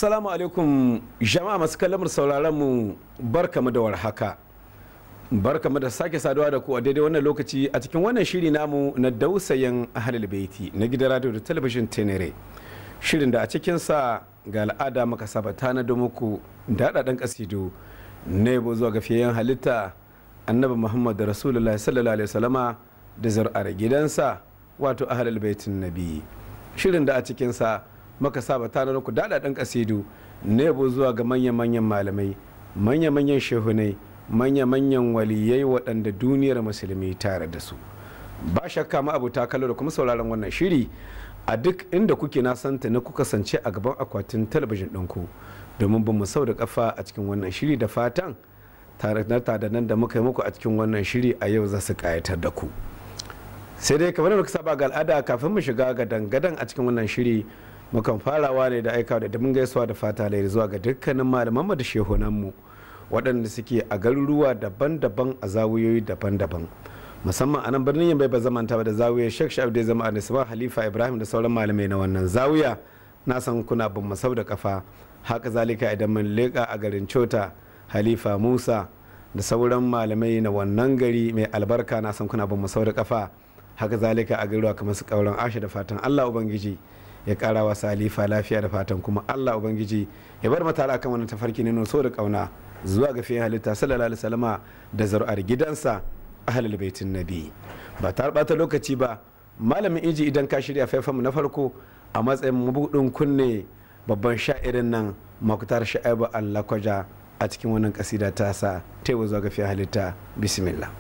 Assalamu alaikum jama'a masu kallamar sauraron mu, barkamu da warhaka. Barkamu da sake saduwa da ku a daidai wannan lokaci a cikin wannan shiri namu na dausayin ahlul baiti na gidan radio da talabijin Tenere. Shirin da a cikinsa ga al'ada muka saba tanado muku daɗaɗɗen kasidu na yabo zuwa ga fiyayyen halitta Annabi Muhammad da Rasulullahi sallallahu alaihi wasallama da zuri'ar gidansa, wato ahlul baitin nabi. Shirin da a cikinsa muka saba tanadar ku daɗaɗɗen kasidu na yabo zuwa ga manya-manyan malamai, manya-manyan shehunai, manya-manyan waliyai waɗanda duniyar musulmi tare da su. Ba shakka ma abuta kallo da kuma sauraron wannan shiri a duk inda kuke, na santa na kuka kasance a gaban akwatin talabijin ɗinku domin ba mu sau da kafa a cikin wannan shiri, da fatan tare da nan da muka yi muku a cikin wannan shiri a yau za su ƙayatar da ku. Sai dai kamar da muka saba ga al'ada, kafin mu shiga ga dangadan a cikin wannan shiri, mukan farawa ne da aika da dimin gaisuwa da fata alheri zuwa ga dukkanin malamanmu da shehunanmu waɗanda suke a garuruwa daban-daban, a zawuyoyi daban-daban, musamman a nan birnin Yambai. Ba zamanta ba da zawiyar Sheikh Sha'ib da zama a Halifa Ibrahim da sauran malamai na wannan zawiya, na san kuna bin masau da kafa. Haka zalika idan mun leƙa a garin Chota, Halifa Musa da sauran malamai na wannan gari mai albarka, na san kuna bin masau da kafa. Haka zalika a garuruwa kamar su Kauran Asha, da fatan Allah Ubangiji ya kara wa Halifa lafiya, da fatan kuma Allah Ubangiji ya bar mata akan wannan tafarki ne so da kauna zuwa ga fiye halitta sallallahu alaihi wasallama da zuri'ar gidansa ahlul baitin nabi. Ba ta bata lokaci ba, malamin inji, idan ka shirya faifan mu na farko a matsayin mabudin kunne, babban sha'irin nan Makutar Sha'ibu Allah Kwaja a cikin wannan kasida ta sa ta zuwa ga fiye halitta. Bismillah.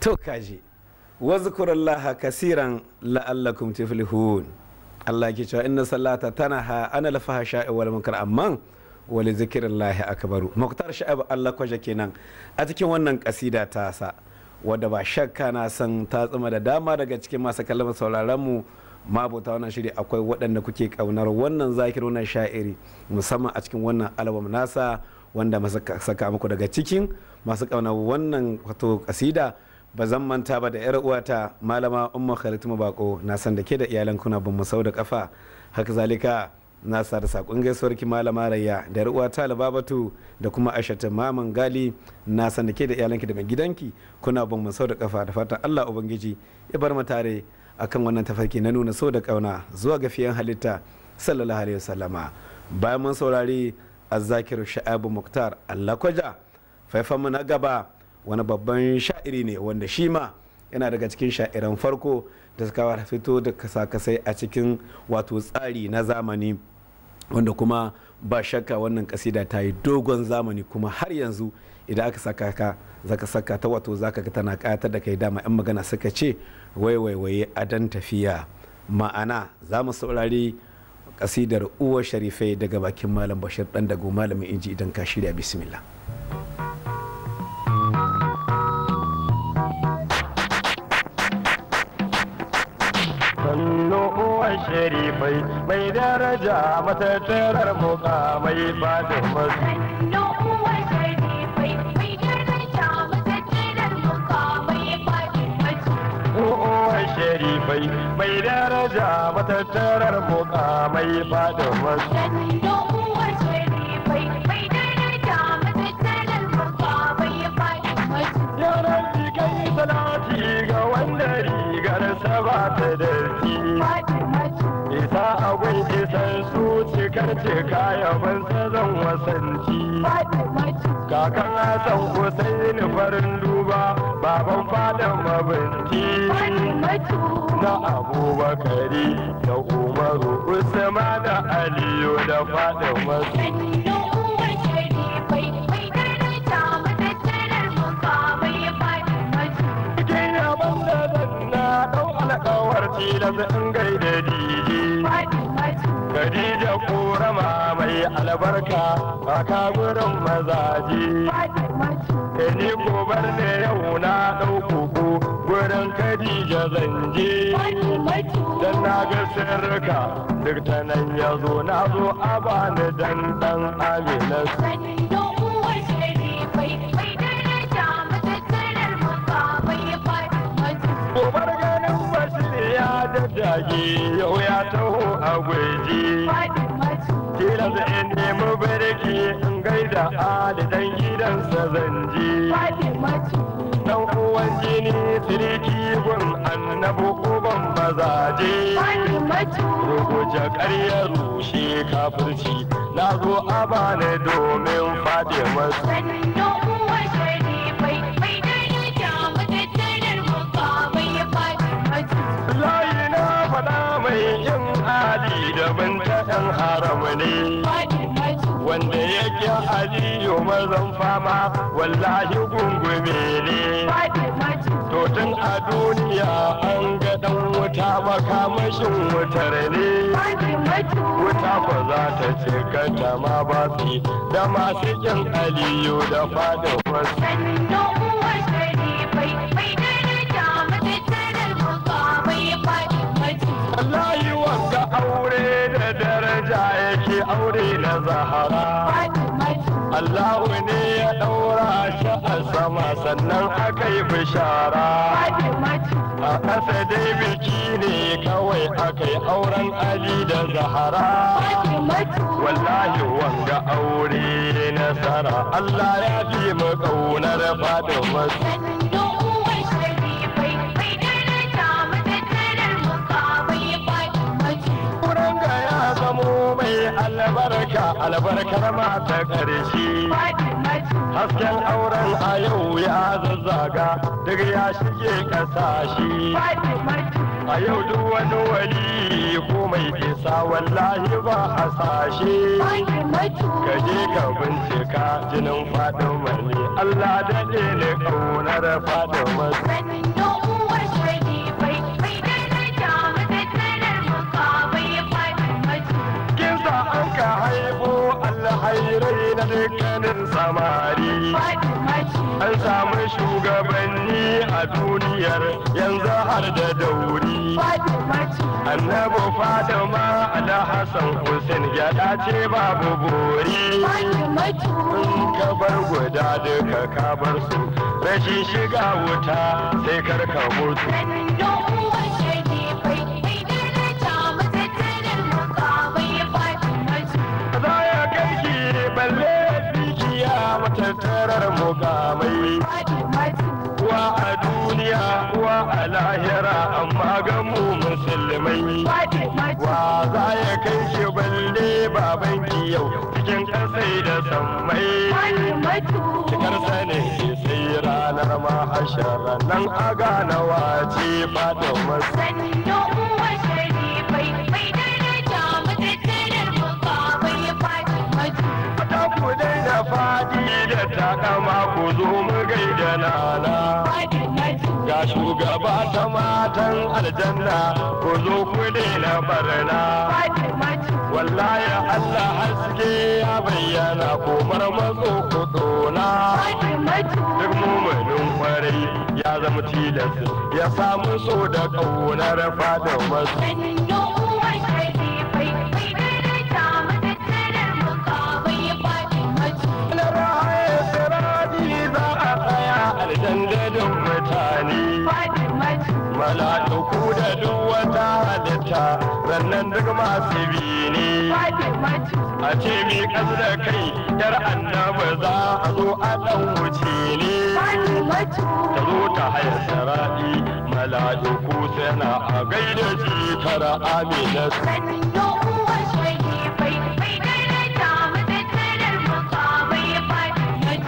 To kaji, wazkurullaha kasiran la'allakum tuflihun. Allah ke cewa inna salata tanaha anil fahsha'i wal munkar, amman wa li zikrillahi akbaru. Muktar Sha'ib Allah kwaje kenan a cikin wannan kasida ta sa, wadda ba shakka na san ta tsima da dama daga cikin masu kallon sauraron mu mabota wannan shiri. Akwai waɗanda kuke kaunar wannan zakir, wannan sha'iri, musamman a cikin wannan album nasa wanda masu saka muku. Daga cikin masu kaunar wannan wato kasida, ba zan manta ba da yar uwata Malama Umma Khalitu Bako, na san da ke da iyalan kuna bin mu sau da kafa. Haka zalika na sa da sakon gaisuwar ki Malama Rayya, da yar uwata Lababatu, da kuma Aishatu Maman Gali, na san da ke da iyalanki da mai gidanki kuna bin mu sau da kafa. Da fatan Allah ubangiji ya bar mu tare akan wannan tafarki na nuna so da kauna zuwa ga fiyan halitta sallallahu alaihi wasallama. Bayan mun saurari Azzakiru Sha'abu Muktar Allah kwaja, faifan mu na gaba wani babban sha'iri ne wanda shi ma yana daga cikin sha'iran farko da suka fito da kasa-kasai a cikin wato tsari na zamani, wanda kuma ba shakka wannan kasida ta yi dogon zamani, kuma har yanzu idan aka saka ka zaka saka ta, wato zaka ga tana kayatar da kai. Dama yan magana suka ce wai wai wai adan tafiya. Ma'ana za mu saurari kasidar Uwar Sharifai daga bakin Malam Bashir Dan Dago, malamin inji. Idan ka shirya, bismillah. Sannu uwar sharifai mai daraja, matattarar mukamai Fatima. Sannu uwar sharifai mai daraja, matattarar mukamai Fatimatu. Uwar sharifai mai daraja, matattarar mukamai Fatima. Sannu uwar sharifai mai daraja, matattarar mukamai Fatimatu. Yaran kai salati ga wanda rigar saba ta datti. Fatimatu. Isa akwai isan su cikar cika yaban zan wasanci. Fatimatu. Kakan Hassan Hussein farin duba, baban fadan mabinci. Fatimatu. Na Abubakari da Umaru, Usman da Aliyu da Fatima. Sannu uwar sharifai mai daraja, matattarar mukamai Fatimatu. Cikin yaban da zan na ɗau alƙawar tilas in gaida dije. Fatimatu. Khadija korama mai albarka, kaka gurin mazaje. Fatimatu. Ni ko bar ne yau na ɗauko ku gurin Khadija zan je. Fatimatu. Dan na ga sirrika duk ta nan ya zo, na zo a bani dan dan Amina. Sannu uwar sharifai mai daraja, matattarar mukamai Fatimatu. Gobar ganin Bashir ya daddage yau ya taho a gwaji. Fatimatu. Tilas in nemi birki in gaida Ali dan gidansa zan je. Fatimatu. Dan uwan jini siriki gun annabi uban mazaje. Fatimatu. Rubuce ƙarya rushe kafirci, na zo a bani domin Fatima. Sannu uwar sharifai mai daraja, matattarar mukamai Fatimatu. Layi na faɗa mai yin ali da binta ɗan haram ne. Fatimatu. Wanda yake Aliyu mazan fama wallahi gungume ne. Fatimatu. To tun a duniya an ga ɗan wuta makamashin wutar ne. Fatimatu. Wuta ko za ta cika ta ma ba su da masu kin Aliyu da Fatima. Sannu uwar sharifai mai daraja, matattarar mukamai Fatimatu. Wallahi wanga aure da daraja yake, aure na Zahara. Fatimatu. Allahu ne ya ɗaura shi a sama sannan aka yi bishara. Fatimatu. A ƙasa dai biki ne kawai aka yi auren Ali da Zahara. Fatimatu. Wallahi wanga aure nasara, Allah ya fi mu ƙaunar Fatima. Sannu uwar sharifai mai daraja, mai albarka albarkar mata ƙarshe. Fatimatu. Hasken auren a yau ya zazzaga duk ya shige ƙasashe. Fatimatu. A yau duk wani wali ko mai isa wallahi ba hasashe. Fatimatu. Ka je ka bincika jinin Fatima ne, Allah daɗe ne ƙaunar Fatima. Sannu uwar sharifai, mai daraja matattarar mukamai Fatimatu. Kin sa an ka haifo alhairai na dukkanin samari. Fatimatu. An samu shugabanni a duniyar yanzu har da dauri. Fatimatu. Annabi Fatima Alhassan Hussein gyaɗa ce babu bori. Fatimatu. In ka bar guda duka ka bar su, rashin shiga wuta sai kar ka mutu. Sannu uwar sharifai, mai daraja matattarar mukamai Fatimatu. Za ya kai ki balle dukiya matattarar mukamai. Fatimatu. Uwa a duniya uwa a lahira amma ga mu musulmai. Fatimatu. Wa za ya kai shi balle babanki yau cikin kasai da sammai. Fatimatu. Cikar sanin ki sai ranar mahashara nan a gane wace Fatima. Sannu uwar sharifai, mai daraja matattarar mukamai Fatimatu. Ta ku daina fadi da takama ku zo mu gaida nana. Fatimatu. Ga shugaba ta matan aljanna ku zo ku daina barna. Fatimatu. Wallahi Allah haske ya bayyana ko marmatso ku dona. Fatimatu. Duk muminin kwarai ya zama tilas ya samu so da ƙaunar Fatima. Sannu uwar sharifai, mai daraja matattarar mukamai Fatimatu. Ranar haye siradi za a tsaya aljandadin mutane. Fatimatu. Mala'iku da duk wata halitta rannan duk masu bi ne. Fatimatu. A ce mi kas da kai yar annabi za a zo a ɗan wuce ne. Fatimatu. Ta zo ta haya siradi mala'iku suna a gaida jikar Amina. Sannu uwar sharifai, mai daraja matattarar mukamai Fatimatu.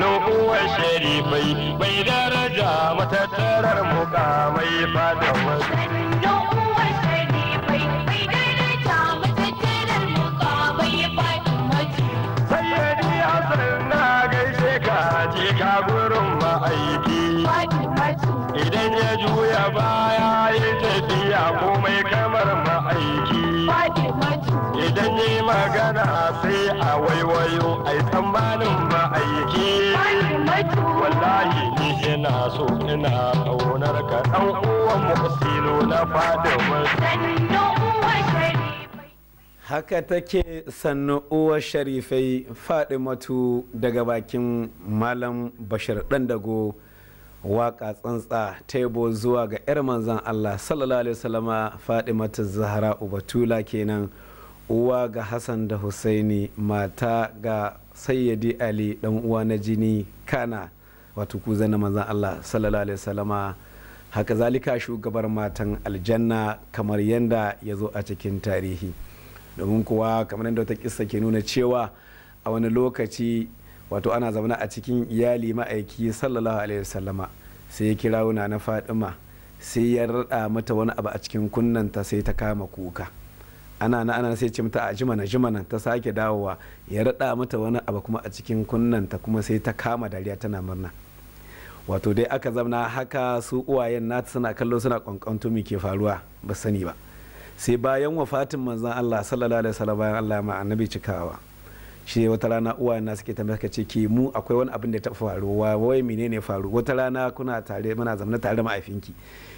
Nuhuwar sharifai mai daraja matattarar mukamai Fatima. Sannu uwar sharifai, mai daraja matattarar mukamai Fatimatu. Sayyadi Hassan na gaishe ka je ka gurin ma'aiki. Fatimatu. Idan ya juya baya ya tafiya komai kamar ma'aiki. Fatimatu. Idan ya yi magana sai a waiwayo ai tsammanin ma'aiki. Fatimatu. Wallahi ni ina so ina ƙaunar ka ɗan uwan Muhsinu na Fatima. Sannu uwar sharifai. Haka take, sannu uwar sharifai Fadimatu, daga bakin Malam Bashir Dandago. Waka tsantsa taibo zuwa ga 'yar manzan Allah sallallahu alaihi wasallama Fadimatu Zahra Ubatula kenan, uwa ga Hassan da Husaini, mata ga Sayyidi Ali, dan uwa na jini, kana wato kuzan na manzan Allah sallallahu alaihi wasallama, haka zalika shugabar matan aljanna kamar yadda ya zo a cikin tarihi. Domin kuwa kamar yadda wata kissa ke nuna cewa a wani lokaci wato ana zaune a cikin iyali ma'aiki sallallahu alaihi wasallama, sai ya kira na Fadima, sai ya rada mata wani abu a cikin kunnanta, sai ta kama kuka. Ana na ana sai ce mata a jimana jimana, ta sake dawowa, ya rada mata wani abu kuma a cikin kunnanta, kuma sai ta kama dariya tana murna. Wato dai aka zamna haka, su uwayen nata suna kallo suna kwankwanto me ke faruwa, ba sani ba. Sai bayan wafatin manzon Allah sallallahu alaihi wasallam, bayan Allah ma annabi cikawa, Shi wata rana uwa na suke tambaya, suka ce ke mu akwai wani abin da ya taɓa faruwa, wai menene faru? Wata rana kuna tare, muna zamana tare da ma'aifinki,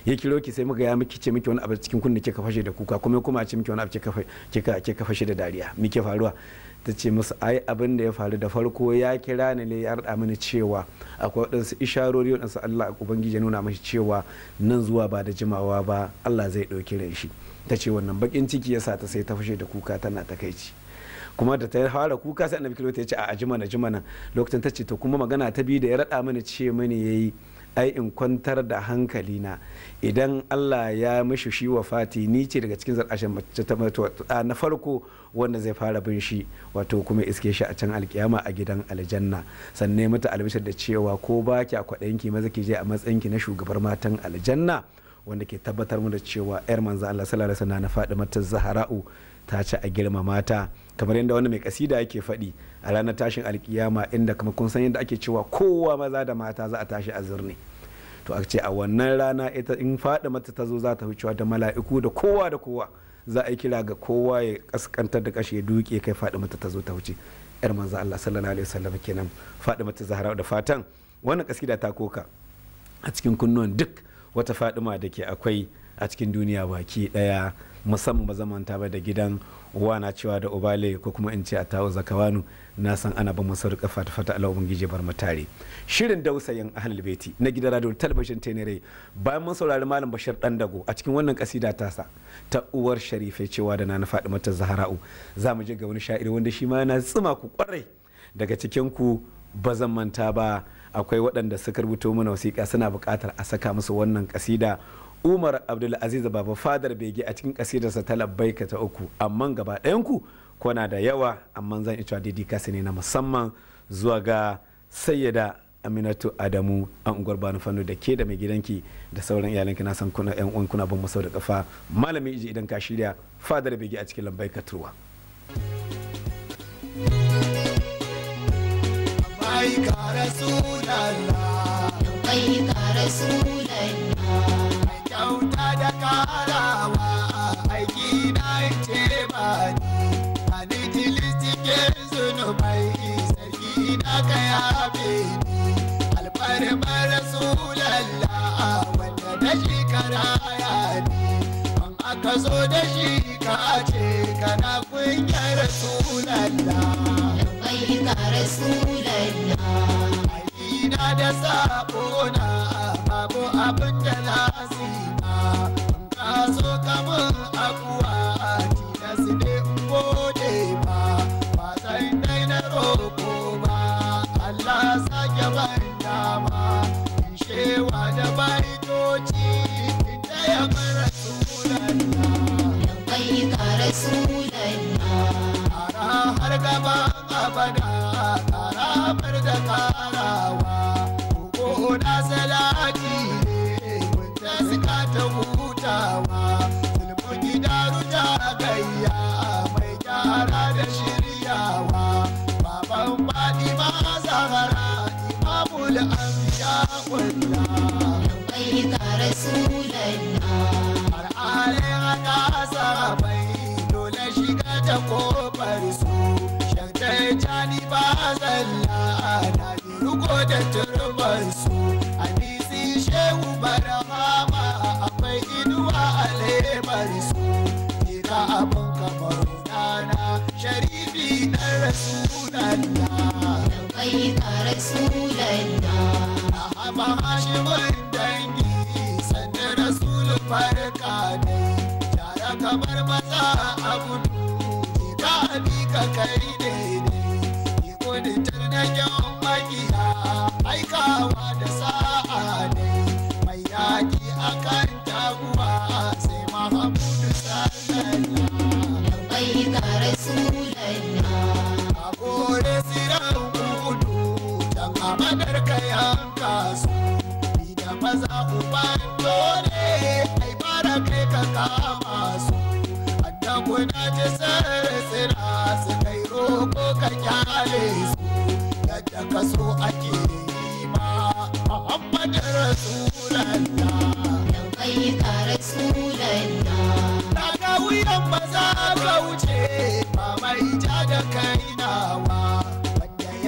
ya kiro ki, sai muka ya miki ce miki wani abu cikin kunne, kika fashe da kuka, kuma kuma ce miki wani abu kika fashe da dariya, me ke faruwa? Ta ce musu ai abin da ya faru da farko ya kira ni ne ya rada mini cewa akwai waɗansu isharori waɗansu Allah ubangiji ya nuna mashi cewa nan zuwa ba da jimawa ba Allah zai ɗauki ran shi. Ta ce wannan bakin ciki ya sa ta sai ta fashe da kuka tana takaici. Kuma da ta fara kuka sai annabi kilo ta ce a jima na jima nan lokacin. Ta ce to kuma magana ta biyu da ya rada mini, ce mini yayi ai in kwantar da hankali na, idan Allah ya mishi shi wafati, ni ce daga cikin zarashin mace ta na farko wanda zai fara bin shi, wato kuma iske shi a can alkiyama a gidan aljanna. Sannan mata albishir da cewa ko ba ki a kwaɗayinki, maza ki je a matsayinki na shugabar matan aljanna, wanda ke tabbatar mu da cewa yar manzo Allah sallallahu alaihi wasallam na Fatimatu Zahra'u ta ci a girma mata, kamar yadda wani mai kasida yake faɗi a ranar tashin alkiyama, inda kuma kun san yadda ake cewa kowa maza da mata za a tashi a zurne. To a ce a wannan rana ita in faɗi mata ta zo za ta wucewa da mala'iku da kowa da kowa, za a yi kira ga kowa ya kaskantar da kashi ya duke kai, faɗi mata ta zo ta wuce, yar manzo Allah sallallahu alaihi wasallam kenan, faɗi mata Zahra. Da fatan wannan kasida ta koka a cikin kunnuwan duk wata Fadima da ke akwai a cikin duniya baki daya, musamman ba zamanta ba da gidan wana cewa da Ubale, ko kuma in ce a tawo Zakawanu. Na san ana ba masu rika fata fata Allah ubangiji bar mu tare. Shirin Dausayin Ahlul Baiti na gidan radio talabijin Tenere. Bayan mun saurari Malam Bashir Dan Dago a cikin wannan kasida tasa ta uwar sharifai, cewa da Nana Fadima ta Zahra'u, za mu je ga wani sha'iri wanda shi ma yana tsima ku kwarai. Daga cikin ku ba zan manta ba akwai waɗanda suka rubuto mana wasiƙa suna buƙatar a saka musu wannan kasida, Umar Abdulaziz Baba Fadar Bege, a cikin kasidarsa ta Labbaika ta uku. Amma gaba ɗayanku kwana da yawa, amma zan iya cewa daidai kasi ne na musamman zuwa ga Sayyada Aminatu Adamu an unguwar Banu Fano, da ke da mai gidanki da sauran iyalanki. Na san kuna yan uwan kuna bin masau da kafa. Malami Iji, idan ka shirya, Fadar Bege a cikin Labbaika Turwa. Mai ka Rasulallah. Labbaik Rasulallah. Mai kyauta da karawa, aiki na ce ba ni ani tilis cikin zunubai, sarki na ka yafe ni alfarmar Rasulallah, wanda da shi karaya ni an aka zo da shi ka ce kana kunyar Rasulallah. Labbaik Rasulallah. Ina da sabona babu abin da na ma, in ka so ka mun abuwa tilas ne in gode ma, ba zan daina roko ba. Allah sake ban dama in shewa da baitoci in taya mara Rasulallah. Labbaik Rasulallah. Kara har gaban abada, kara bar da karawa, ko na salati ne wanda suka ta hutawa, sulmu gidaru ta gayya mai gyara da shiryawa, baban Fatima Zahara, imamul anbiya wallah. Labbaik Rasulallah. Har alai haka sahabai dole shiga ta kofar su, shantai jani ba zalla na ruko da turban su, hadisi Shehu Barhama akwai inuwa a lemar su, ina abin kamar rana sharifi na Rasulallah. Labbaik Rasulallah. Ahama Hashimin dangi, sannan Rasulu farka ne, tare kamar maza a gudu, ka abi ka kai ne ne, gudun tarnaken makiya, aikawa da sa'a ne, mai yaki akan taguwa, sai Mahamudu sallallahu. Labbaik Rasulallah. A kore siran gudu can a madar kayan kasu, ni da maza uban dole ai fara kai ka kama su, annabuna ji sira su kai roko ka kyale su, yadda ka so ake yi ma Muhammadu Rasulallah. Labbaik Rasulallah. Daga wuyan maza ka wuce ba mai ja da kai nawa.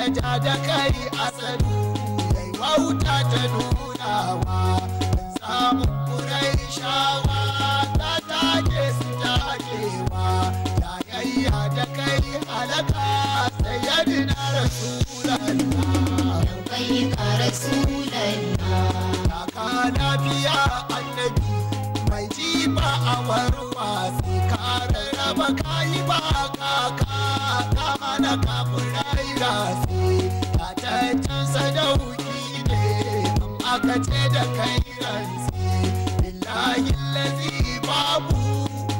ya ja da kai asali yai wauta ta nunawa samun kurai shawa ta take su takewa jayayya da kai halaka sayyidina Rasulallah. Labbaika Rasulallah. Kaka lafiya annabi mai jifa a warwa sai ka rarraba kayi ba kaka ka hana kafirai rasi tataccen sadauki ne in aka ce da kai rantsi billahi lazi babu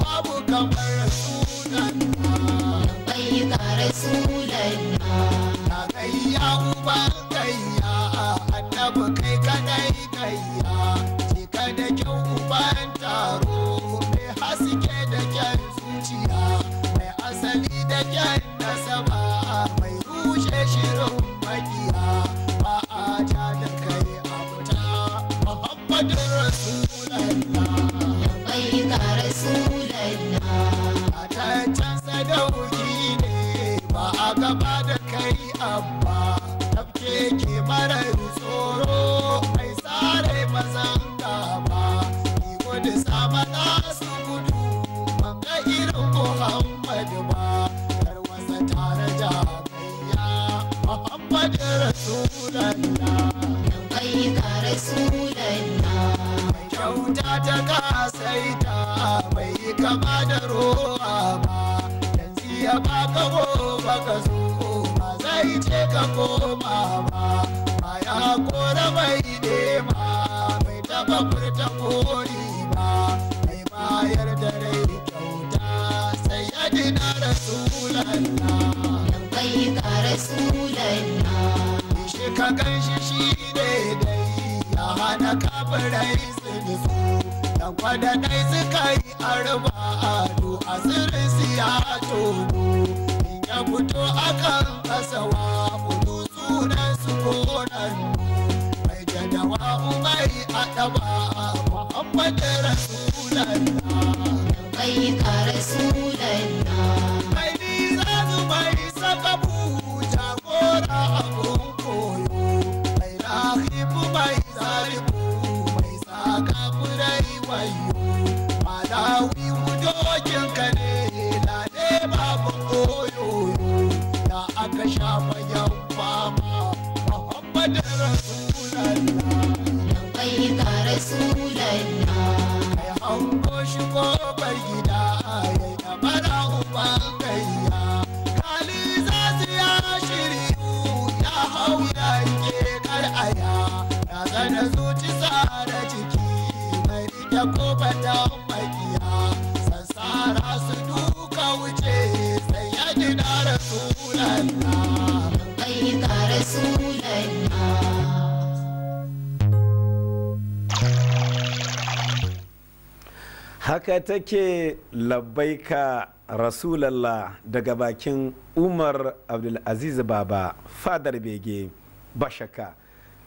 babu kamar Rasulallah. Labbaika Rasulallah. Ka gayya uban gayya annabi kai kadai gayya cika da kyau uban taro mai haske da kyan zuciya mai asali da kyan nasaba mai rushe shirin makiya ba a ja da kai a fita Muhammadin Rasulallah. Labbaika Rasulallah. A can sadauki ne ba a gaba da kai amma tafke ke marar tsoro mai tsare mazan gaba ki gudu sama za su gudu ban ga irin Muhammadu ba tarwasa tare da gayya Muhammadu Rasulallah. Labbaika Rasulallah. Mai kyauta ta kasaita bai yi kama da rowa ba yanzu ya baka gobe ka zo ba zai ce ka koma ba ba ya kora mai nema bai taba furta kori ba mai bayar da rai kyauta sai ya dina Rasulallah. Labbaika Rasulallah. Shi ka gan shi shi ne dai ya hana kafirai su nutsu dan kwadanai suka yi arba ado asirin su ya tono in ya fito akan kasawa kudu sunan su konan mai jadawa umai adaba Muhammadu Rasulallah. Labbaika Rasulallah. Mai nisa mai sakabu jagora abun koyo mai rahibu mai zaribu mai saka furai wayo malawi wujokin ka ne lale babu koyoyo da aka shafa yan fama Muhammadu Rasulallah. Labbaika Rasulallah. Kai hango shi kofar gida ya yi mara uban gayya kali za su ya shiryu ya hau ya ke kar'aya ya zana zuci tsara ciki mai rike kofatan makiya sassara su duka wuce sai ya gina Rasulallah. Labbaika Rasulallah. Haka take labbaika Rasulallah daga bakin Umar Abdulaziz Baba fadar bege. Ba shakka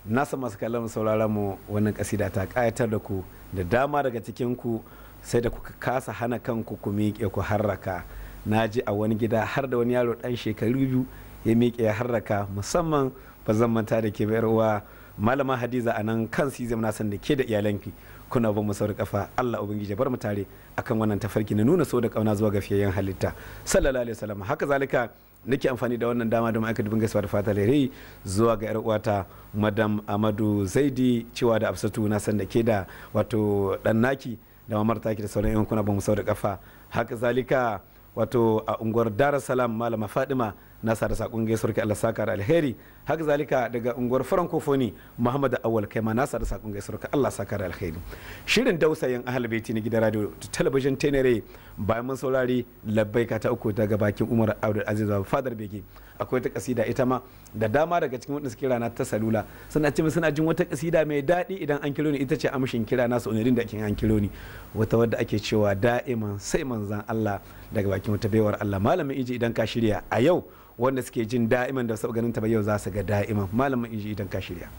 nasa masu kallon sauraron mu wannan kasida ta kayatar da ku da dama daga cikin ku sai da kuka kasa hana kanku ku miƙe ku harraka. Na ji a wani gida har da wani yaro dan shekaru 2 ya miƙe ya harraka. Musamman ba zan manta da ke bayar uwa Malama Hadiza a nan kan sizam, na san da ke da iyalanki kuna bin mu sau da kafa. Allah ubangiji ya bar mu tare akan wannan tafarki na nuna so da kauna zuwa ga fiyayyen halitta sallallahu alaihi wasallam. Haka zalika nake amfani da wannan dama don aika dubin gaisuwa da fata alheri zuwa ga yar uwata Madam Amadu Zaidi cewa da Absatu, na san da ke da wato dan naki da mamar taki da sauran yan kuna bin mu sau da kafa. Haka zalika wato a unguwar Dar es Salaam Malama Fadima, na sa da sakon gaisuwar ki, Allah saka da alheri. Haka zalika daga unguwar Francophonie Muhammad Awal, kai ma na sa da sakon gaisuwar ka, Allah saka da alheri. Shirin dausayin Ahlul Baiti na gidan radio da talabijin Tenere, bayan mun saurari labbaika ta uku daga bakin Umar Abdul Aziz fadar bege, akwai ta kasida ita ma da dama daga cikin wanda suke rana ta salula suna ce suna jin wata kasida mai daɗi idan an kiro ni, ita ce amshin kira nasu unirin da ake an kiro ni, wata wadda ake cewa da'iman sai manzan Allah daga bakin wata baiwar Allah. Malamin Iji idan ka shirya a yau wanda suke jin da'iman da wasu ganin ta ba yau za su ga da'iman. Malamin Iji idan ka shirya.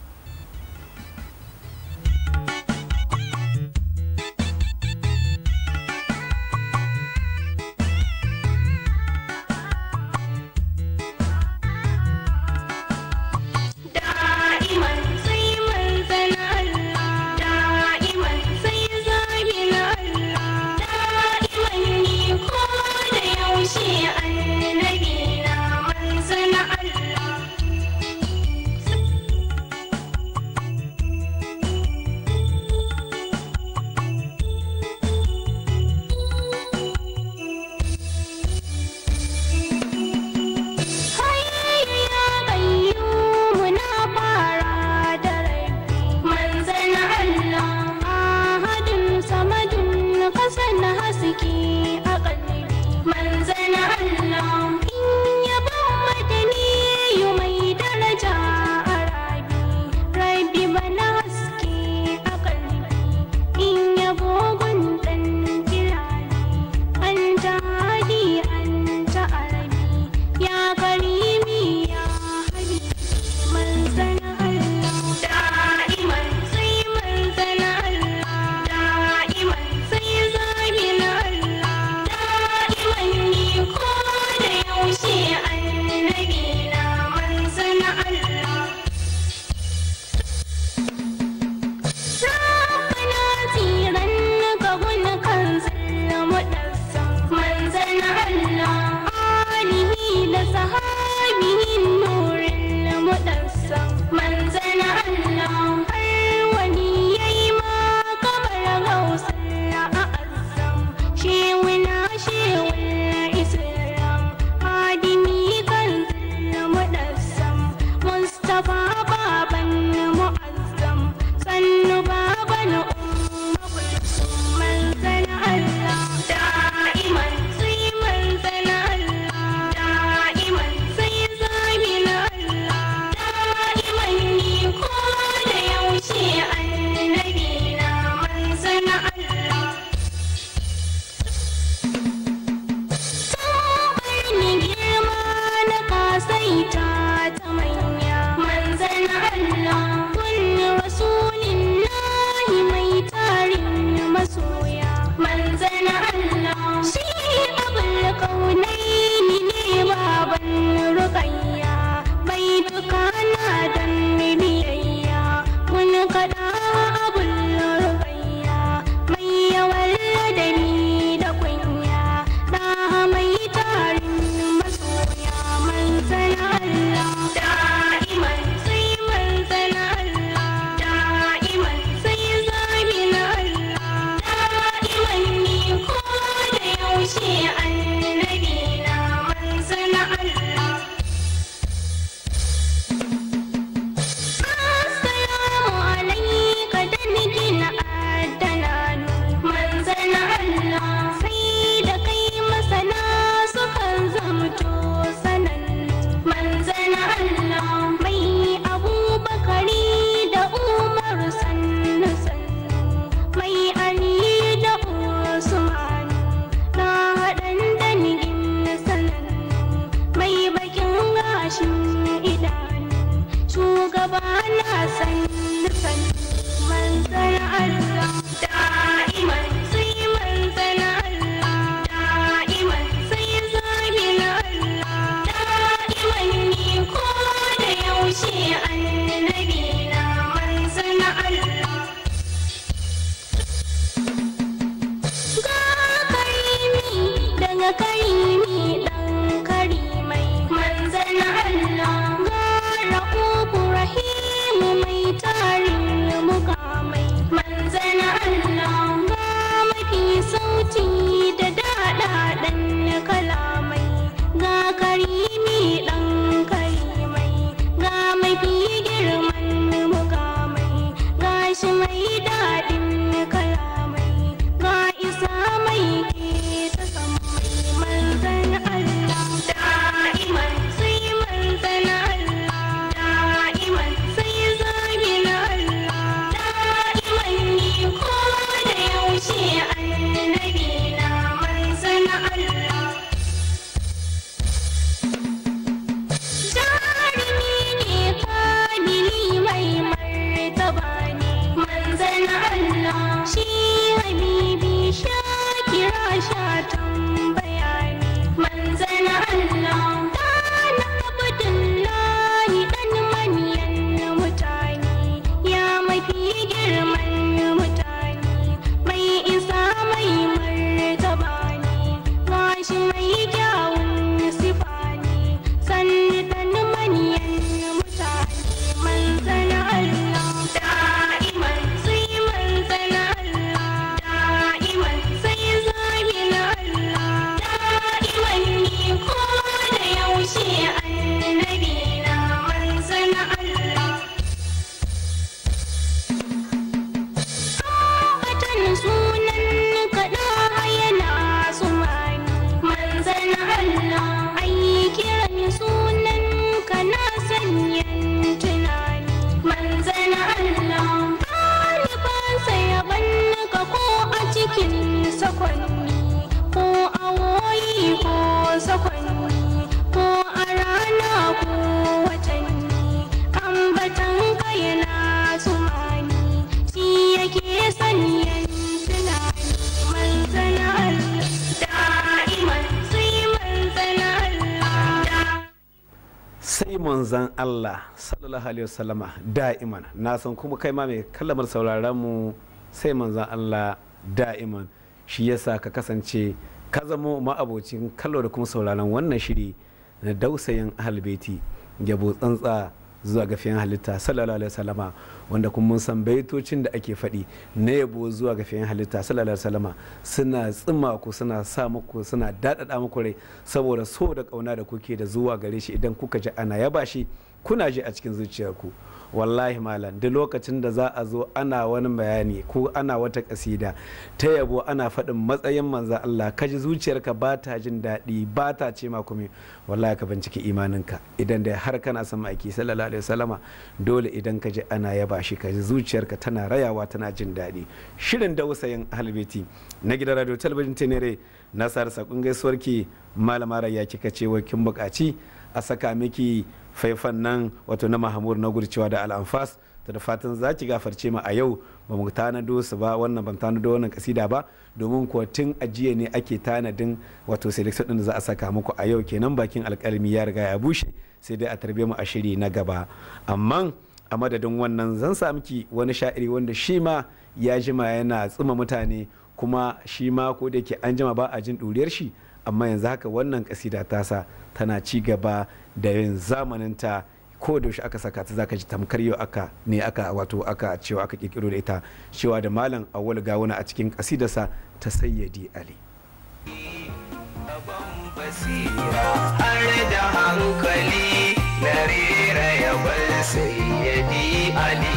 sannu sannu manzan Allah da'iman sai manzan Allah da'iman sai zabin Allah da'iman ni ko da yaushe annabi na manzan Allah. Ga karimi daga karimi dan karimai manzan Allah ga raƙubu rahimu mai tarin mukamai manzan Allah ga mafi sauti da daɗaɗan kalamai ga karimi dan karimai ga mafi girman mukamai ga shi mai daɗin kalamai ga isa mai ke ta sammai manzan Allah da'iman sai manzan Allah da'iman sai zabin Allah da'iman ni ko da yaushe annabi na manzan Allah. Jarumi ne kamili mai martaba ne manzan Allah shi habibi shakira sha tambaya ne manzan Allah dana Abdullahi dan manyan mutane ya mafi girman mutane mai isa mai martaba ne gashi mai kyawun sifa ne sannu dan manyan mutane manzan Allah da'iman sai manzan Allah da'iman sai zabin Allah da'iman ni ko da yaushe annabi na manzan Allah. Ambatan sunan kaɗa yana sumani manzan Allah ai kiran sunan ka na sanyan tunani manzan Allah ɗalibansa ya ka ko a cikin sakwanni ko awoyi ko sakwanni ko a rana ko watanni ambatan ka yana sumani shi yake sanyan tunani manzan Allah da'iman sai manzan Allah. Sai manzan Allah sallallahu alaihi wasallama da'iman. Na san kuma kai ma mai kallamar sauraron mu sai manzan Allah da'iman, shi yasa ka kasance ka zamo ma'abocin kallo da kuma sauraron wannan shiri na dausayin ahalbeti yabo tsantsa zuwa ga fiyan halitta sallallahu alaihi wasallama, wanda kuma mun san baitocin da ake faɗi na yabo zuwa ga fiyan halitta sallallahu alaihi wasallama suna tsima ku, suna sa muku, suna daɗaɗa muku rai saboda so da ƙauna da kuke da zuwa gare shi. Idan kuka ji ana yaba shi kuna ji a cikin zuciyarku. Wallahi malam, duk lokacin da za a zo ana wani bayani ko ana wata kasida ta yabo ana faɗin matsayin manzan Allah, ka ji zuciyarka ba ta jin daɗi, ba ta ce ma kuma, wallahi ka binciki imaninka. Idan da har kana son ma'aiki sallallahu alaihi wasallama, dole idan ka ji ana yaba shi ka ji zuciyarka tana rayawa, tana jin daɗi. Shirin dausayin ahalbeti na gidan radio talabijin Tenere na sar sakon gaisuwarki malama Rayya, kika ce wai kin buƙaci a saka miki faifan nan wato na Mahamud na gurcewa da al'amfas. Ta da fatan za ki gafarce mu a yau ba mu tanado su ba, wannan ban tanado wannan kasida ba, domin kuwa tun ajiya ne ake tanadin wato selection din da za a saka muku a yau kenan. Bakin alkalmi ya riga ya bushe, sai dai a tarbe mu a shiri na gaba. Amma a madadin wannan zan sa miki wani sha'iri wanda shi ma ya jima yana tsuma mutane, kuma shi ma ko da yake an jima ba a jin ɗuriyar shi, amma yanzu haka wannan kasida tasa tana ci gaba da yin zamaninta. Ko da yaushe aka saka ta zaka ji tamkar yau aka ne aka wato aka cewa aka kirkiro da ita, cewa da malam Awwal Gawuna a cikin kasidarsa ta Sayyidi Ali. Basira har da hankali na rera yaban Sayyidi Ali.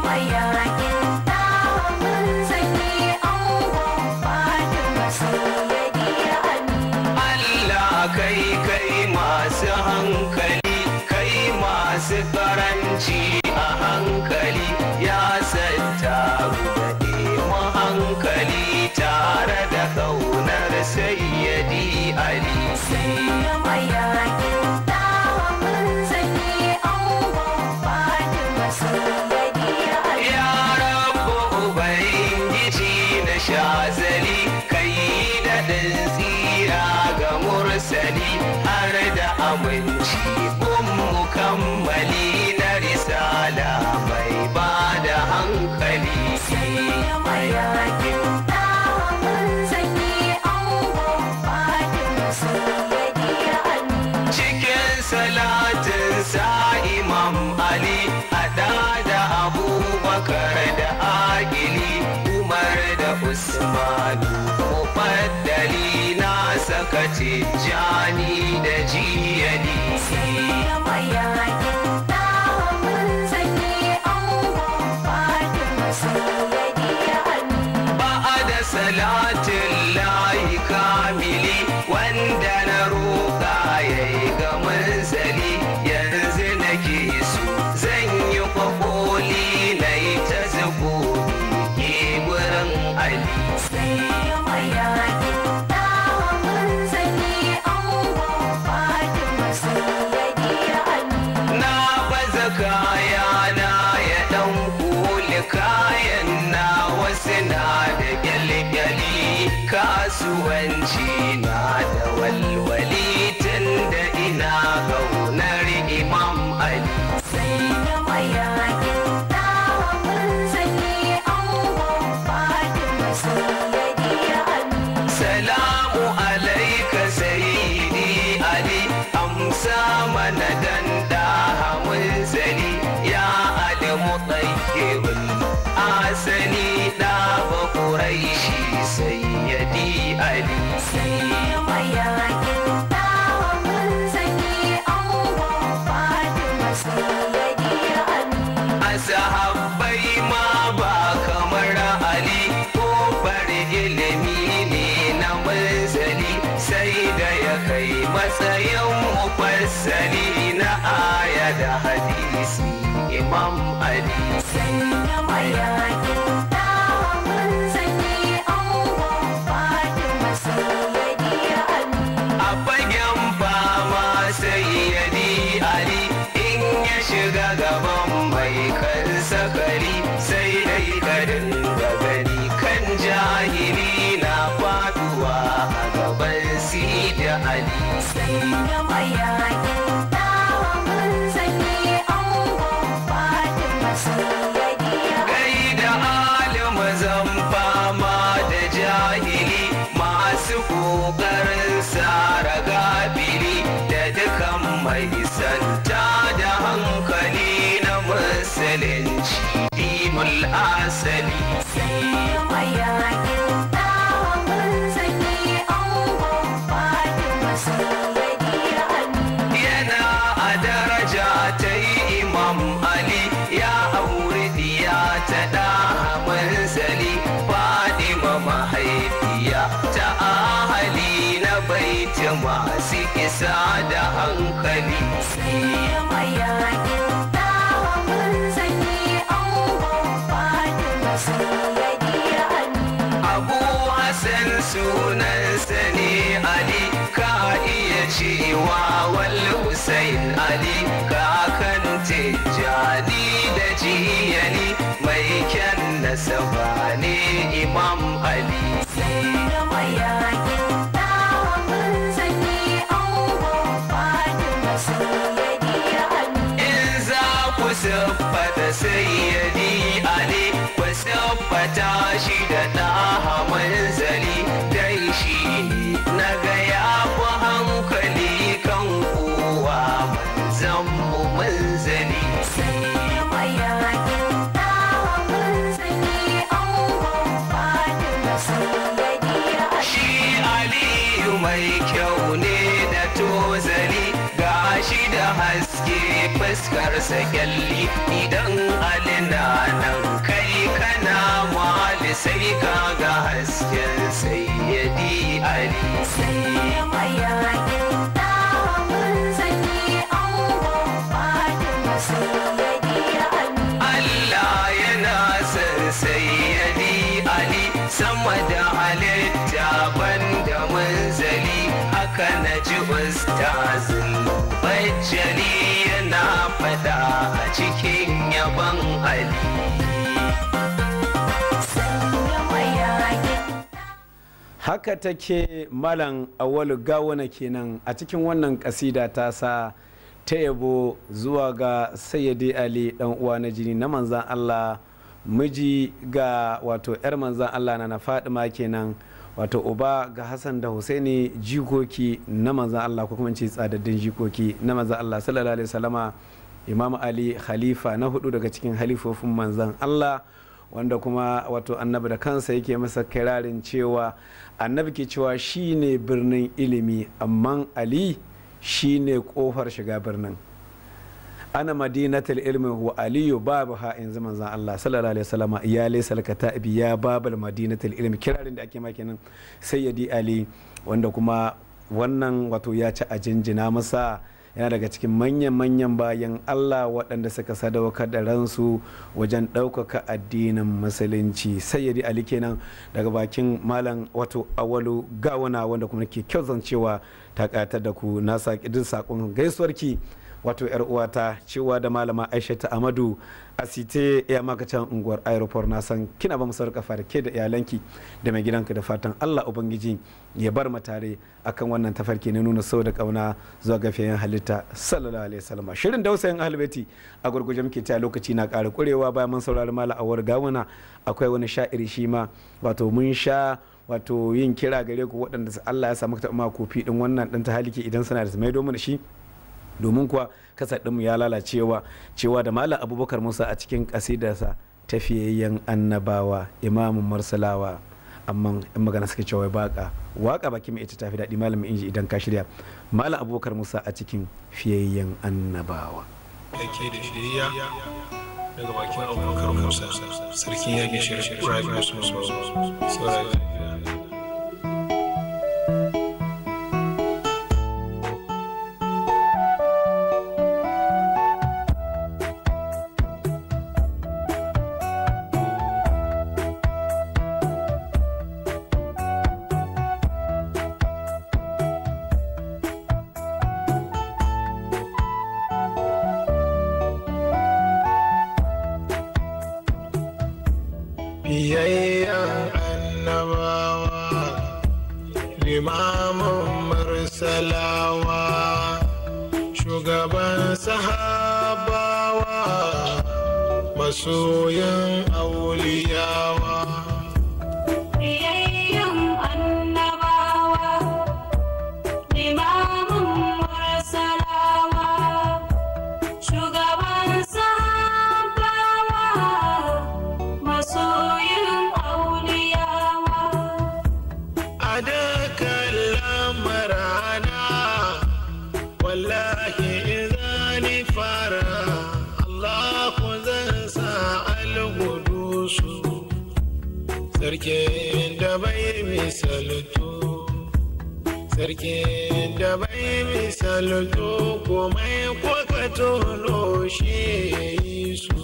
Mayakin ɗawan sanyi angon Fatima Sayyidi Ali. Allah kai kai masu hankali, kai masu karanci a hankali, ya sattaru da mu hankali tare da kaunar Sayyidi Ali. Mayakin ɗawan Sa Imam Ali hada da Abubakar da Agili, Umar da Usmanu Mufaddali, na saka Tijjani da Jiyali. Sai mayakin ɗawa mun sanyi angon Fatima sayyadi Ali. Ba'a da salatin layi kamili wanda na roƙa ya yi ga manzali, yanzu nake so zan yi kwakoli na yi ta zubo ke gurin Ali. Sai mayakin ɗawa mun sanyi angon Fatima sayyadi Ali. Na baza kayana ya ɗan kuli kayan na wasu na da kyalkyali, kasuwanci na da walwali tun da ina kaunar Imam Ali. Sai mayakin ɗawa mun sanyi angon Fatima sayyadi Ali. Salamu alaika sayyidi Ali, amsa mana dan daha munzali, ya Ali mutayyibul asali da ba Quraishi sayyidi Ali. Sai mayakin ɗawa mun sanyi angon Fatima sayyadi Ali. Asahabbai ma ba kamar Ali, kofar ilimi ne na munzali, sai da ya kai matsayin mufassali na aya da hadisi Imam Ali. Sai mayakin ɗawa mun sanyi angon Fatima sayyadi Ali. A fagen fama sayyadi Ali in ya shiga gaban mai kan sakari, sai dai ka dinga gani kan jahili na faduwa a gaban Sidi Ali. Sai mayakin ɗawa mun sanyi angon Fatima sayyadi Ali. Kai da alim zan fama da jahili masu ƙoƙarin sara gafili da dukan mai santa da hankali na musulunci dinul asali. Sai mayakin ɗawa mun sanyi angon Fatima sayyadi Ali. Yana a daraja ta yi Imam Ali ya auri diya ta da manzali Fadima mahaifiya ta ahali na baiti masu isa da hankali. Sai mayakin ɗawa mun sanyi angon Fatima sayyadi Ali. Abu Hassan sunansa ne Ali, ka iya cewa wal Hussein Ali, kakan Tijjani da Jiyali, mai kyan nasaba ne Imam Ali. Sai mayakin ɗawa mun sanyi angon Fatima sayyadi Ali. In za ku siffata sayyadi Ali, ku siffata shi da ɗaha manzali, dan shi ne na ga ya fi hankali kan kowa manzan mu manzali. Sai mayakin ɗawa mun sanyi angon Fatima sayyadi Ali. Shi Aliyu mai kyau ne da tozali, gashi da haske fuskarsa kyalli, idan Ali na nan kai kana mali sai ka ga hasken sayyadi Ali. Sai mayakin ɗawa mun sanyi angon Fatima sayyadi Ali. Allah yana son sayyadi Ali sama da halitta banda munzali, haka na ji ustazin bajjali yana fada a cikin yaban Ali. Sai mayakin Haka take, Malam Awalu Gawuna kenan a cikin wannan kasida ta sa ta yabo zuwa ga Sayyidi Ali, dan uwa na jini na manzan Allah, miji ga wato yar manzan Allah na Fadima kenan. Wato uba ga Hassan da Husaini, jikoki na manzan Allah, ko kuma ce tsadaddin jikoki na manzan Allah sallallahu alaihi wasallama. Imam Ali, khalifa na hudu daga cikin halifofin manzan Allah, wanda kuma wato annabi da kansa yake masa kirarin cewa, annabi ke cewa shine birnin ilimi, amma Ali shine kofar shiga birnin. Ana madinatul ilmi wa aliyu babu ha, in zaman zan Allah sallallahu alaihi wasallam. Ya laysa katabi ya babal madinatul ilmi, kirarin da ake ma kenan Sayyidi Ali, wanda kuma wannan wato ya ci a jinjina masa. Yana daga cikin manyan-manyan bayan Allah waɗanda suka sadaukar da ransu wajen ɗaukaka addinin Musulunci. Sayyidi Ali kenan, daga bakin Malam wato Awalu Gawuna, wanda kuma ke kyau cewa ta ƙayatar da ku. Na saƙi duk saƙon gaisuwarki, wato yar uwata, cewa da Malama Aishatu Amadu Asite ya makacin unguwar Aeroport. Na san kina ba mu kafa da ke da iyalanki da mai gidanka, da fatan Allah Ubangiji ya bar mu tare akan wannan tafarki na nuna sau da kauna zuwa ga fiyayen halitta sallallahu alaihi wasallam. Shirin Dausayin Ahlbaiti, a gurguje muke ta, lokaci na ƙara kurewa. Bayan mun saurari Malam Awar Gawuna, akwai wani sha'iri shi ma, wato mun sha wato yin kira gare ku, waɗanda Allah ya samu taɓa ma kofi ɗin wannan ɗan ta haliki, idan suna da su maido mana shi, domin kuwa kasa ɗinmu ya lalacewa, cewa da Malam Abubakar Musa a cikin ƙasidarsa tafiyayyen annabawa, imamun marsalawa. Amma in magana suka cewa baka waka baki mai ita tafi daɗi. Malamin inji, idan ka shirya, Malam Abubakar Musa a cikin Fiyayyen Annabawa. Yake da shirya daga bakin Abubakar Musa, sarkin yaƙi Shirin Rabi Usman. Saurari. Biyayyen annabawa, limamin mursalawa, shugaban sahabawa, masoyin auliyawa. Biyayyen annabawa, limamin mursalawa, shugaban sahabawa, masoyin auliyawa. A dukkan lamurana, wallahi idza fara, Allahu zan sa algudusu, sarkin da bai misaltu, sarkin da bai misaltu, komai kuka tono shi ya yi su.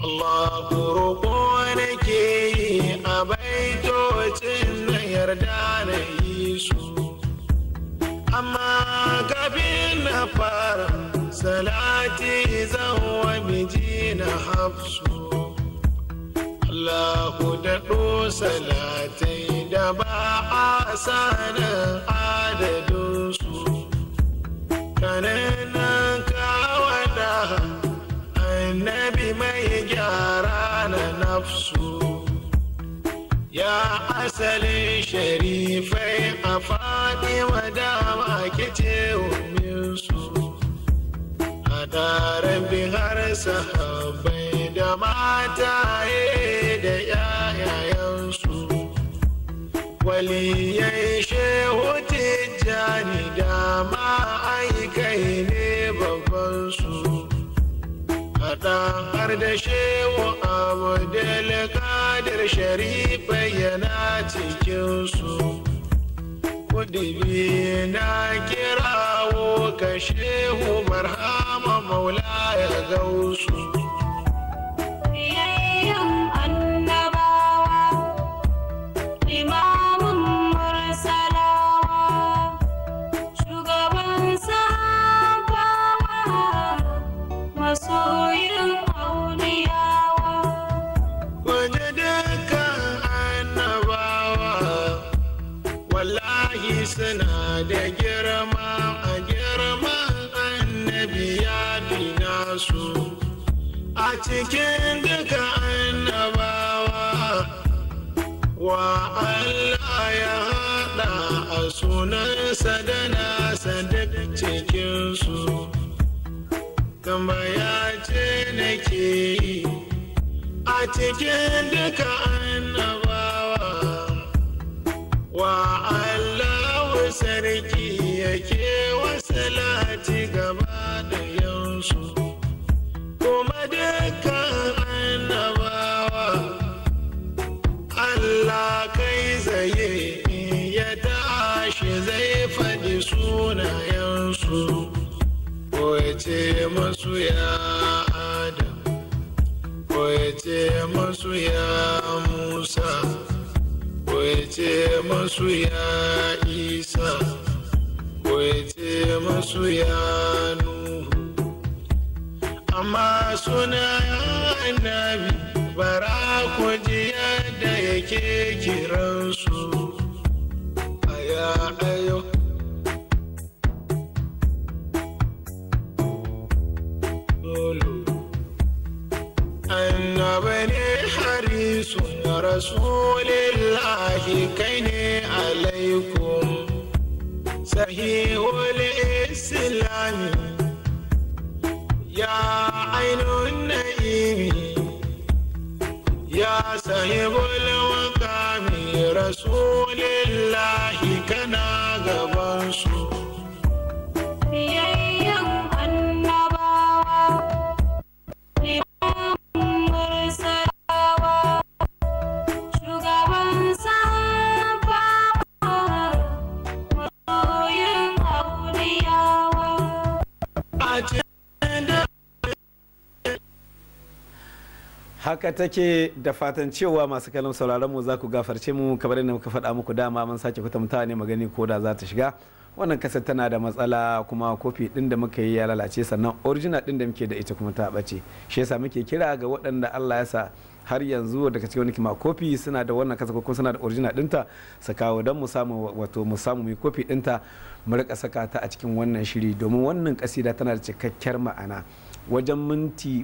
Allahu roƙo nake yi a baitocin na yarda na yi su. Amma kafin na fara, salati zan wa miji na Hafsu. Allahu daɗo salatai da ba a sanin adadinsu. Kananan kawada annabi mai gyara na nafsu. Ya asalin sharifai, a faɗi dama kice su. A daren bihar sahabbai da mataye da yayayensu. Waliyai, Shehu Tijjani da ma'aikai ne babbansu. Haɗa har da Shehu Abdulkadir Sharifai yana cikinsu. Kudubi na kirawo ka, Shehu Barhama Maula ya Gausu. Biyayyen annabawa, limamin mursalawa, shugaban sahabawa, masoyin auliyawa. Waje dukkan annabawa, wallahi suna da girma, a girman annabi ya fi nasu. A cikin duka annabawa, Wa Allah ya haɗa a sunansa da nasa duk cikinsu. Tambaya ce nake yi a cikin duka annabawa. Wa Allahu sarki yake wa salati gaba ɗayansu. Kuma dukkan annabawa Allah kai zaye in ya tashi zai faɗi sunayensu. Ko ya ce masu ya Adam, ko ya ce masu ya Musa, ko ya ce masu ya Isa, ko ya ce masu ya Nuhu. Amma sunayen annabi bara ku ji yadda yake kiransu. Aya ayo. Lolo. Annabi ne harisun rasulillahi kai ne alaikum sahihul islami ya ainun na'imi ya sahibul waqami rasulillahi kana gabansu. Fiyayyen annabawa, limamin mursalawa, shugaban sahabbawa, masoyin auliyawa. A cikin da Haka take, da fatan cewa masu kallon sauraron mu za ku gafarce mu. Kamar yadda muka faɗa muku, dama mun sake kwatanta ne magani ko da za ta shiga. Wannan kasar tana da matsala, kuma kofi din da muka yi ya lalace, sannan original din da muke da ita kuma ta ɓace. Shi yasa muke kira ga waɗanda Allah ya sa har yanzu daga cikin wani kima kofi suna da wannan kasa ko kuma suna da original dinta su kawo don mu samu, wato mu samu mu kofi dinta mu rika saka ta a cikin wannan shiri, domin wannan kasida tana da cikakkiyar ma'ana. Wajen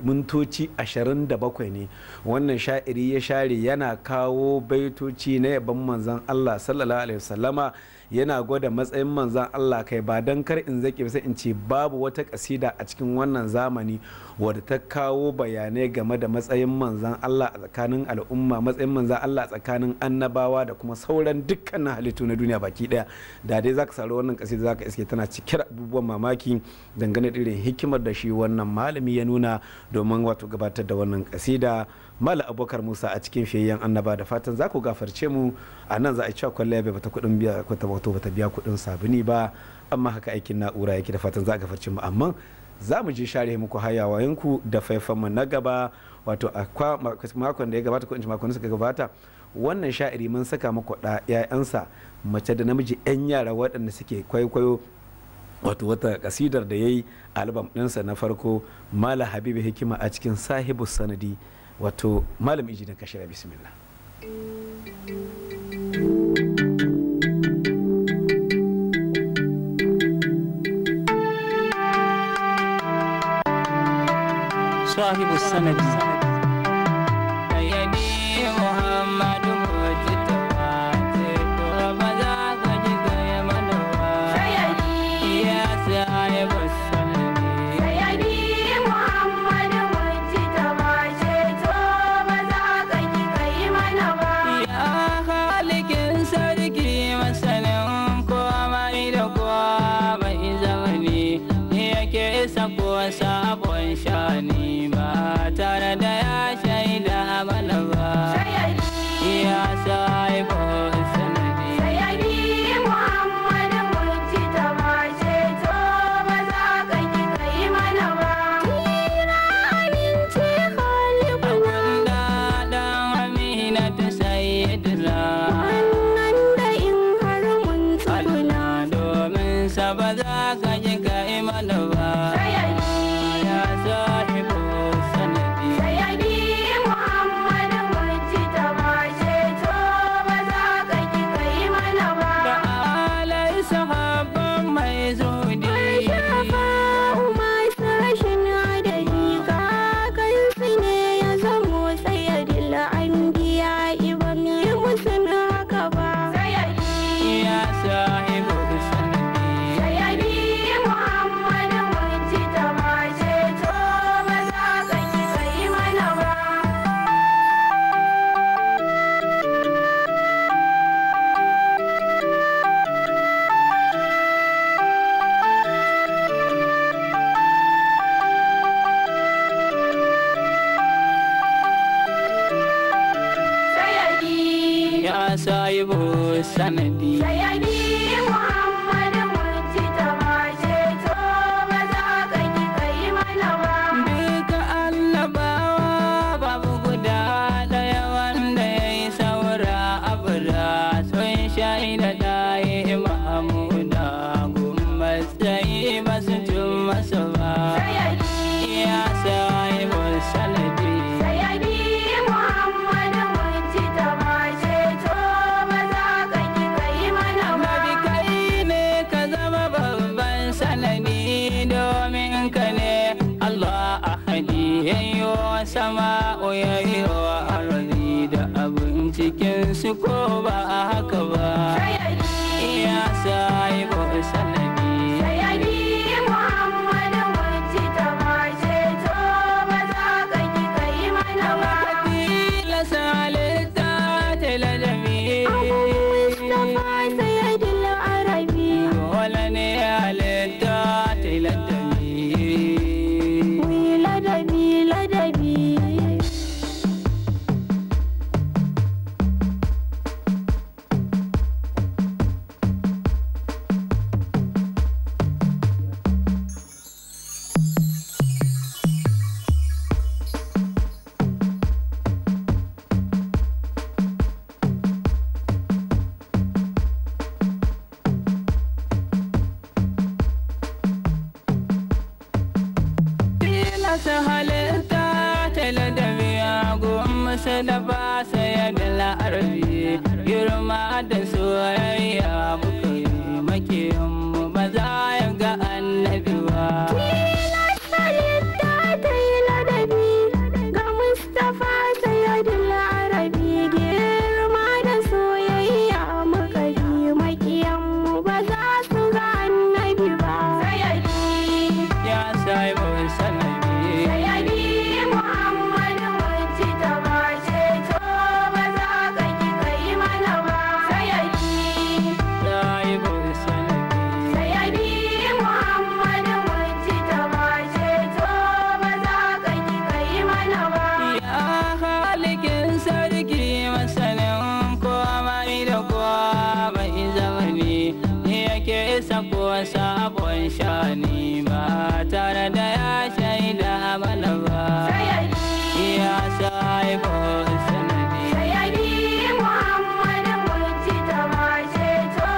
mintoci 27 ne wannan sha'iri ya share yana kawo baitoci na yabon manzon Allah sallallahu alaihi wasallama, yana gwada matsayin manzon Allah. Kai, ba dan kar in zake ba, sai in ce babu wata kasida a cikin wannan zamani wadda ta kawo bayanai game da matsayin manzon Allah a tsakanin al'umma, matsayin manzon Allah a tsakanin annabawa da kuma sauran dukkanin halittu na duniya baki daya. Da dai zaka saro wannan kasida, zaka iske tana cike da abubuwan mamaki dangane da irin hikimar da shi wannan malami ya nuna domin wato gabatar da wannan kasida, Malam Abubakar Musa, a cikin fiyayyen annaba. Da fatan za ku gafarce mu. A nan za a cewa kwalliya bai bata kudin biya kwata, wato bata biya kudin sabuni ba, amma haka aikin na'ura yake. Da fatan za a gafarce mu, amma za mu je share muku hayawayenku da faifan mu na gaba. Wato a makon da ya gabata, ko in ce makon suka gabata, wannan sha'iri mun saka muku da 'ya'yansa mace da namiji, 'yan yara waɗanda suke kwaikwayo wato wata kasidar da ya yi albam ɗinsa na farko, Mala Habibu Hikima, a cikin Sahibu Sanadi, wato Malam Iji na Kashira. Bismillah. صاحب السند. Sayyidi Muhammadu Mujtaba, ceto ba za ka ji gaya mana ba. Ya sahibu sanadi. Sayyidi Muhammadu Mujtaba, ceto ba za ka ki kai mana ba. Ya halikin sarki, masanin komai da komai, zamani yake isa ko sabon shani ba tare da ya shaida mana ba. Ya sahibu sanadi. Sayyidi Muhammadu Mujtaba, ceto ba za ka ki kai mana ba. Tsira aminci Khaliquna. Wanda dan Amina ta sayyidina. Wannan da in har mun tsuguna. Allah domin sa ba za ka ji kai mana ba. Ya sahibu sanadi. Sayyidi Muhammadu sahibu sanadi. Sayyidi Muhammad Mujtaba ceto ba za ka ki kai mana ba. Duka annabawa babu guda ɗaya wanda ya yi saura abura sun shaida ɗaya Mahamuda gummatsayi ba su cin masa ba. Sayyidi Ya sahibu sanadi. Sayyidi Muhammad Mujtaba ceto ba za ka ki kai mana ba. Nabi kai ne ka zama babban sanadi domin ka ne Allah ahadi yayyo sama yayyo arzi da abin cikin su ko ba a haka ba. Sayyidi Ya sahibu sanadi. Sayyidi Muhammad Mujtaba ceto ba za ka ki kai mana ba. Tilasa halitta ta ladabi. Abu Mustapha Sayyidul Arabi. Dole ne halitta ta ladabi. Wi ladabi ladabi. Tilasa halitta ta ladabi a gumsa da ba saya da la'arabi girma da soyayya muka yi makiyanmu ba za ya ga annabi ba. Tilas halitta ta yi ladabi ga Mustapha Sayyidul Arabi girma da soyayya muka yi makiyanmu ba za su ga annabi ba. Sayyidi Ya sahibu sanadi. Sayyidi Muhammad Mujtaba ceto ba za ka ki kai mana ba. Sayyidi Sahibu sanadi. Sayyidi Muhammad Mujtaba ceto ba za ka ki kai mana ba. Ya halikin sarki masanin komai da komai zamani yake isa ko sabon shani ba tare da ya shaida mana ba. Sayyidi Ya sahibu sanadi. Sayyidi Muhammad Mujtaba ceto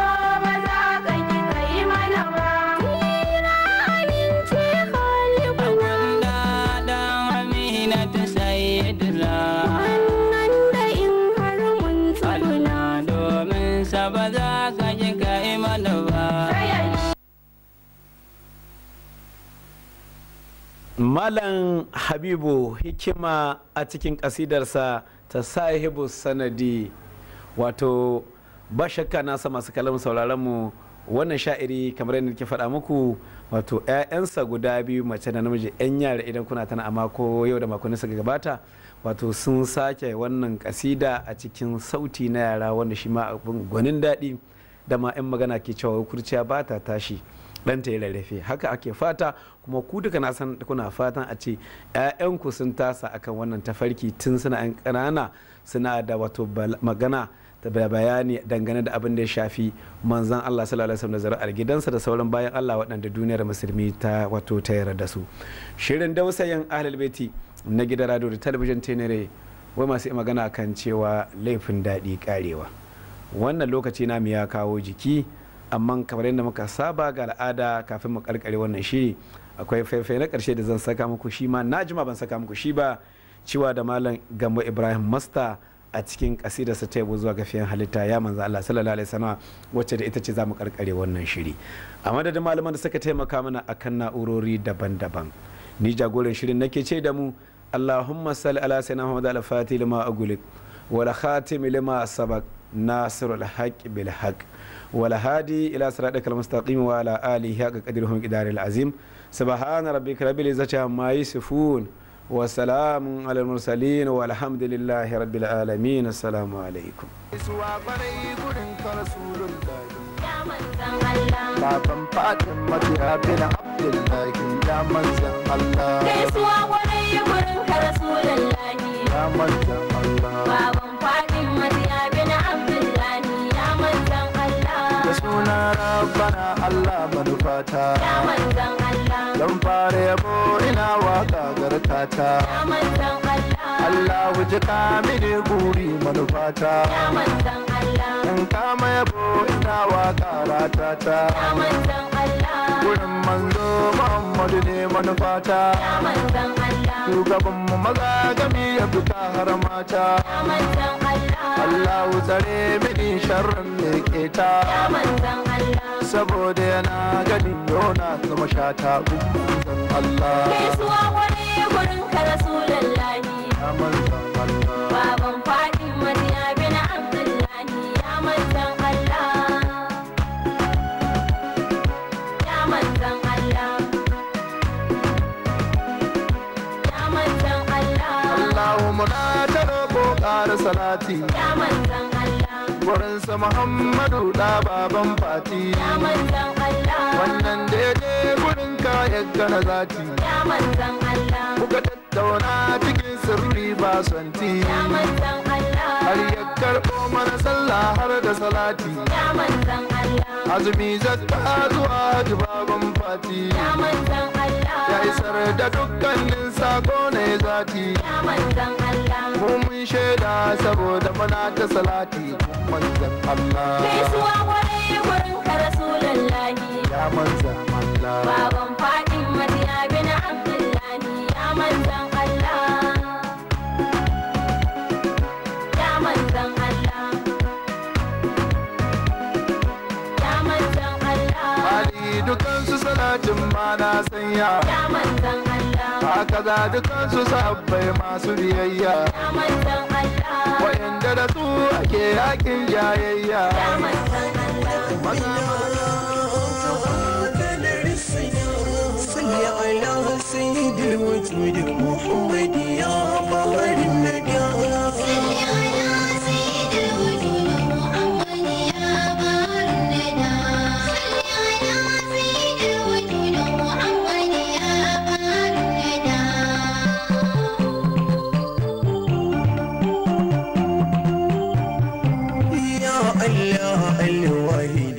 ba za ka ki kai mana ba. Tsira amince Khaliquna Wanda dan Amina ta sayyidina wannan da in har mun tsuguna. Allah domin sa ba za ka ji kai mana ba. Sayyidi Malam Habibu hikima a cikin kasidarsa ta sahibu sanadi, wato ba shakka na sa masu kalam sauraron mu wannan sha'iri kamar yadda nake faɗa muku, wato 'ya'yansa guda biyu mace da namiji 'yan yara idan kuna tana a mako yau da makonni suka gabata, wato sun sake wannan kasida a cikin sauti na yara wanda shi ma abin gwanin daɗi da ma 'yan magana ke cewa kurciya ba ta tashi ɗanta ya rarrafe, haka ake fata. Kuma ku duka na san kuna fatan a ce 'ya'yanku sun tasa akan wannan tafarki tun suna 'yan ƙanana, suna da wato magana da bayani dangane da abin da ya shafi manzan Allah sallallahu alaihi wasallam da zuri'ar gidansa da sauran bayan Allah waɗanda duniyar musulmi ta wato ta yarda da su. Shirin dausayin ahlul baiti na gidan radio da talabijin tenere, wai masu yi magana kan cewa laifin daɗi karewa. Wannan lokaci namu ya kawo jiki, amma kamar yadda muka saba ga al'ada kafin mu karkare wannan shiri akwai faifai na karshe da zan saka muku shi ma na jima ban saka muku shi ba, cewa da malam Gambo Ibrahim Masta a cikin kasidarsa ta yabo zuwa gafiyan halitta ya manzo Allah sallallahu alaihi wasallam, wacce da ita ce za mu karkare wannan shiri. A madadin malaman da suka taimaka mana akan na'urori daban-daban, ni jagoran shirin nake ce da mu Allahumma salli ala sayyidina Muhammad al-Fatih lima agulik wal khatim lima sabaq nasir al-haqq bil haqq wal hadi ila siratikal mustaqim wa ala alihi haqqa qadrihi wa miqdaril azim. Subhana rabbika rabbil izzati amma yasifun wa salamun alal mursalin walhamdulillahi rabbil alamin. Assalamu alaikum. Gaisuwa kwarai gurin ka Rasulullahi. Ya manzan Allah. Baban Fatima bin Abdullahi ya manzan Allah. Gaisuwa kwarai gurin ka Rasulullahi. Ya manzan Allah. Baban Fatima ya bin Abdullahi. manufata. Ya manzan Allah. Zan fara yabo ina waka garkata. Ya manzan Allah. Allah wuce ka mini guri manufata. Ya manzan Allah. In kama yabo ina waka ratata. Ya manzan Allah. Gurin manzo Muhammadu ne manufata. Ya manzan Allah. Shugabanmu maza gami ya fita har mata. Ya manzan Allah. Allahu tsare mini sharrin mai keta. Ya manzan Allah. Saboda yana ganin yona zama shata manzan Allah. Gaisuwa kwarai gurin ka Rasulullahi. Ya manzan Allah. Baban Fatima ya bin Abdullahi. Ya manzan Allah. Ya manzan Allah. Ya manzan Allah. Allahumma na ta roƙo ƙara salati. Ya manzan Allah. Gurinsa Muhammadu da baban Fati. Ya manzan Allah. Wannan daidai gurin kayan gana zati. Ya manzan Allah. Kuka tattauna cikin sirri ba santi. Ya manzan Allah. Har ya karɓo mana sallah har da salati. Ya manzan Allah. Azumi zakka zuwa hajji baban Fati. Ya manzan Allah. Ya isar da dukkanin sako ne zati. Ya manzan Allah. Mu mun shaida saboda muna ta salati manzan Allah. Gaisuwa kwarai gurin ka Rasulullahi. Ya manzan Allah. Baban Fatima ya bin Abdullahi. Ya manzan Allah. Ya manzan Allah. Ya manzan Allah. Ali dukansu salatin ma na sanya. Ya manzan Allah. Haka za dukansu sabbai masu biyayya. Ya manzan Allah. Wayanda da su ake yakin jayayya. Ya manzan Allah. صل على سيد الوجود محمد يا بحر الندى. صل على سيد الوجود محمد يا بار الندى. صل على سيد الوجود محمد يا بار الندى. يا الله